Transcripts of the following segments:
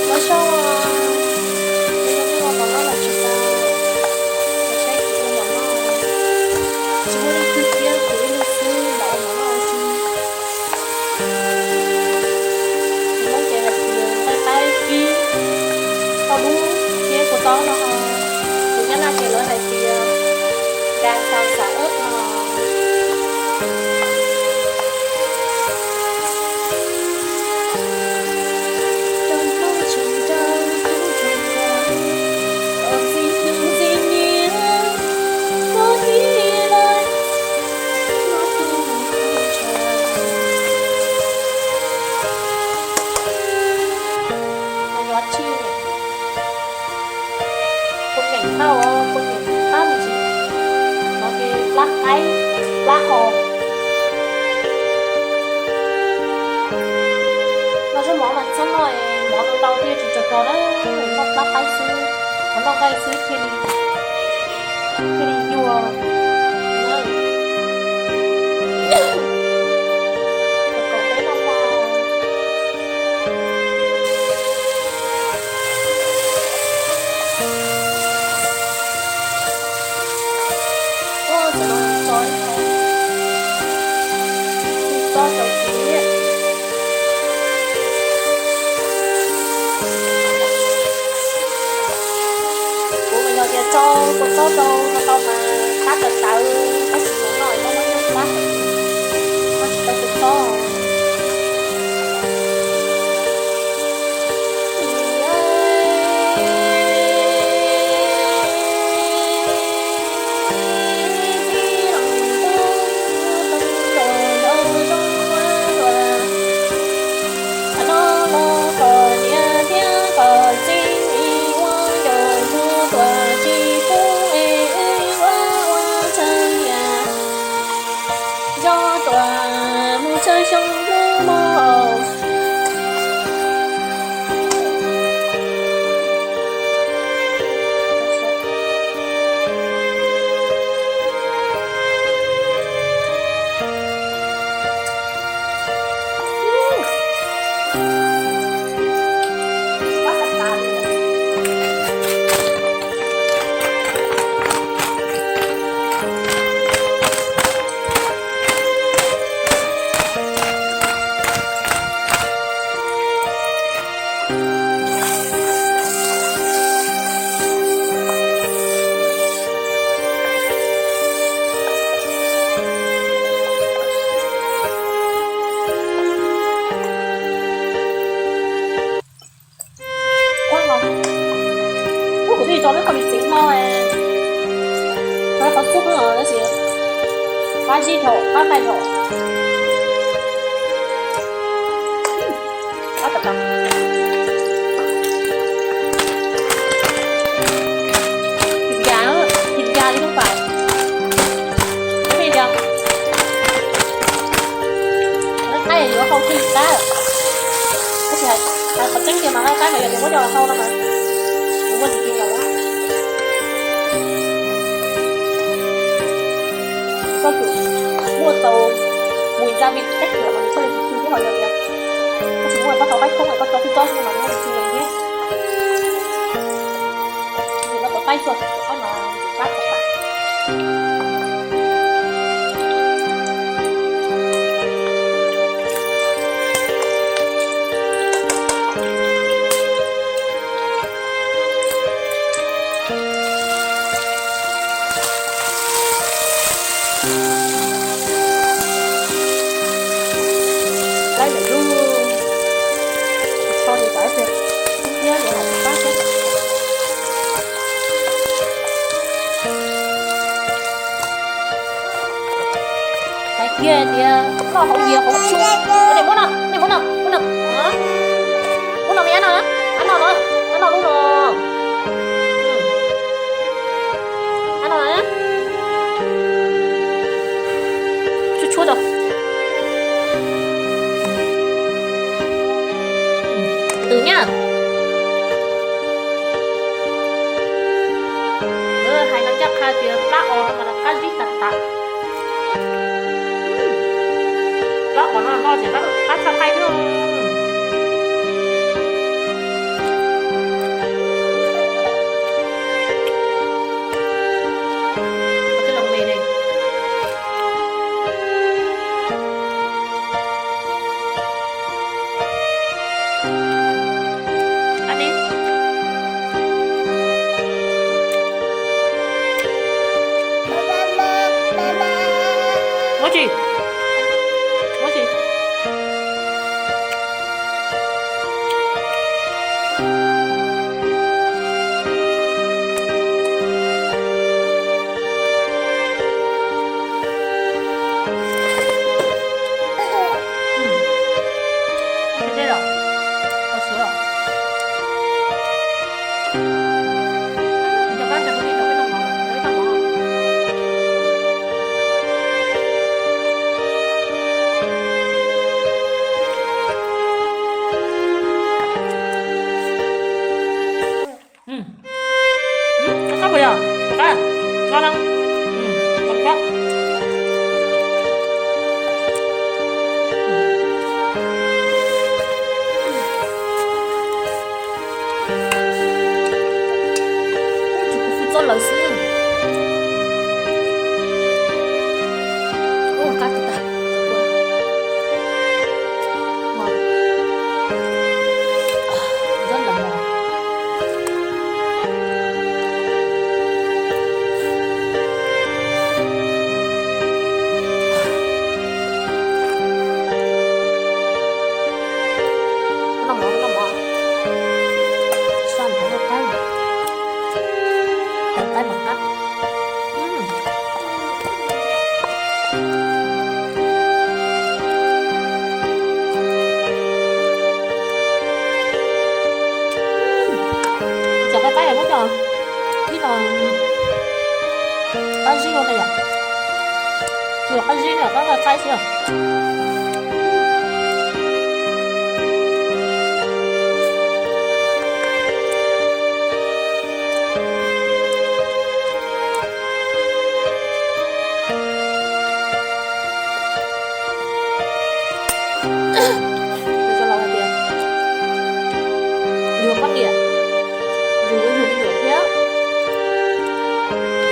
Nyob zoo, nyob zoo, ua mov noj los tsis tau, los saib kuv ua mov noj. Tsis muaj leej twg thiab, kuv ib leeg xwb los ua mov noj ua si. Hmoob ces hais tias nqaij qaib kib tau dub thiab kua txob no ho, tus Nyab Laj ces lawv hais tias gà xào xả ớt no. Kua nyeem thauj, kua nyeem qab me ntsis. No ces plab qaib, plab os. No zaub mov mas txhob noj, mov no ntau thiaj tsis tsaug zog na, noj plab qaib xwb, ho noj nqaij xwb thiaj li, thiaj li yuag na. Kaum peb loj mog. Ua txawm los tso ib qho, tso rau kiag. Kuv mas yog tias tso kua txob rau no tau mas qab tawv tawv, tab sis hnub no muab muab nyob plab, muab tsis tau kua txob. Nco tuaj mus tshawb xyoob hlub mog. Ua, kuv twb tso lub qhov txiv txiv no, tso qhov xub no tab sis qab zib dhau, qab nqaij dhau. Qab tawv tawv. Thịt gà, thịt gà chứ không phải. Cái này kìa. Nqaij yuav hau thiaj li qab. Tab sis hais, hais qhov tseeb tiag mas nqaij qab mas yog tias muab coj los hau no mas nws muaj ntsis ntsis nyoos. Koj tsum muaj tau mùi gia vị các kiểu mas nws thiaj li ntxim ntxim thiab, ho yog tias koj tsis muaj, koj tau qaib khoob mas koj tso tib tsob xwb mas nws muaj ntsis ntxim nyoos thiab. Nws no tau qaib xwb, qaib mas qab tau tas. Laib lawm lauj. Tsis txhob li pab xwb, xub thiab li hais tsis pab xwb. Hais kiag tias noj hauv yias hauv tsua. Nej muab no, nej muab no, muab no. Muab no me ab no, ab no no, ab no lub no. Ab no na. Tshuab tshuab rau. Từ nhá. Hais no ncaj qha tias plab os no mas qab zib tas tas. Plab os no no ces qab tshaj qaij xwb. Noj na. Noj thiab. Tsis kuv fu txoj lawv xwb. Ua qab tag. Nyob lawm. Noj mov, noj mov. Saj npaum qaib, qaib mas qab. Cov qaib qaib muab cov ib no qab zib ua na yom. Tsis yog qab zib na, qab qaib xwb. Cov laus hais tias yug poj niam, yug yuav yug me nyuam thiab,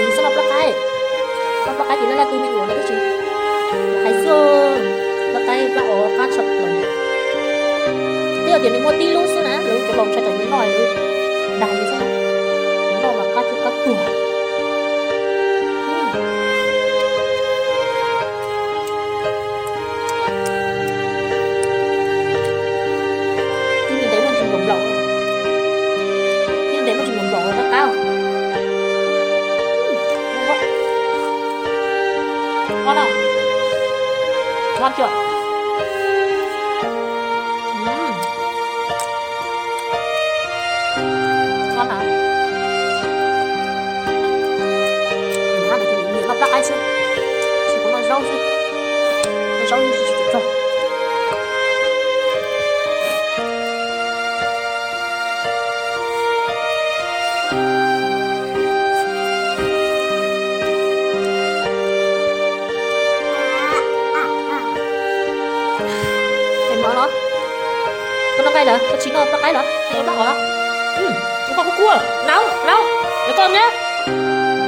yus xub noj plab qaib. Noj plab qaib ces laj laj tu me nyuam no tab sis hais xwb, plab qaib plab os qab tshaj plaws. Twb yog tias nws muaj tib lub xwb na, lawv cov laus ntshai tsam yus noj lawv dag yus xwb na. Noj mas qab tshaj qab tuag. Ib niag ntev muaj ntsis nplaum nplaum, ib niag ntev muaj ntsis nplaum nplaum qab qab. Ngon na, ngon thiab. Nyob na, noj plab qaib xwb, tsis noj zaub xwb, noj zaub tsis tshua tsaug. Mov los, koj noj qaib lawm, koj tsis noj plab qaib los, koj noj plab os. Koj kub kub, laub laub, koj na.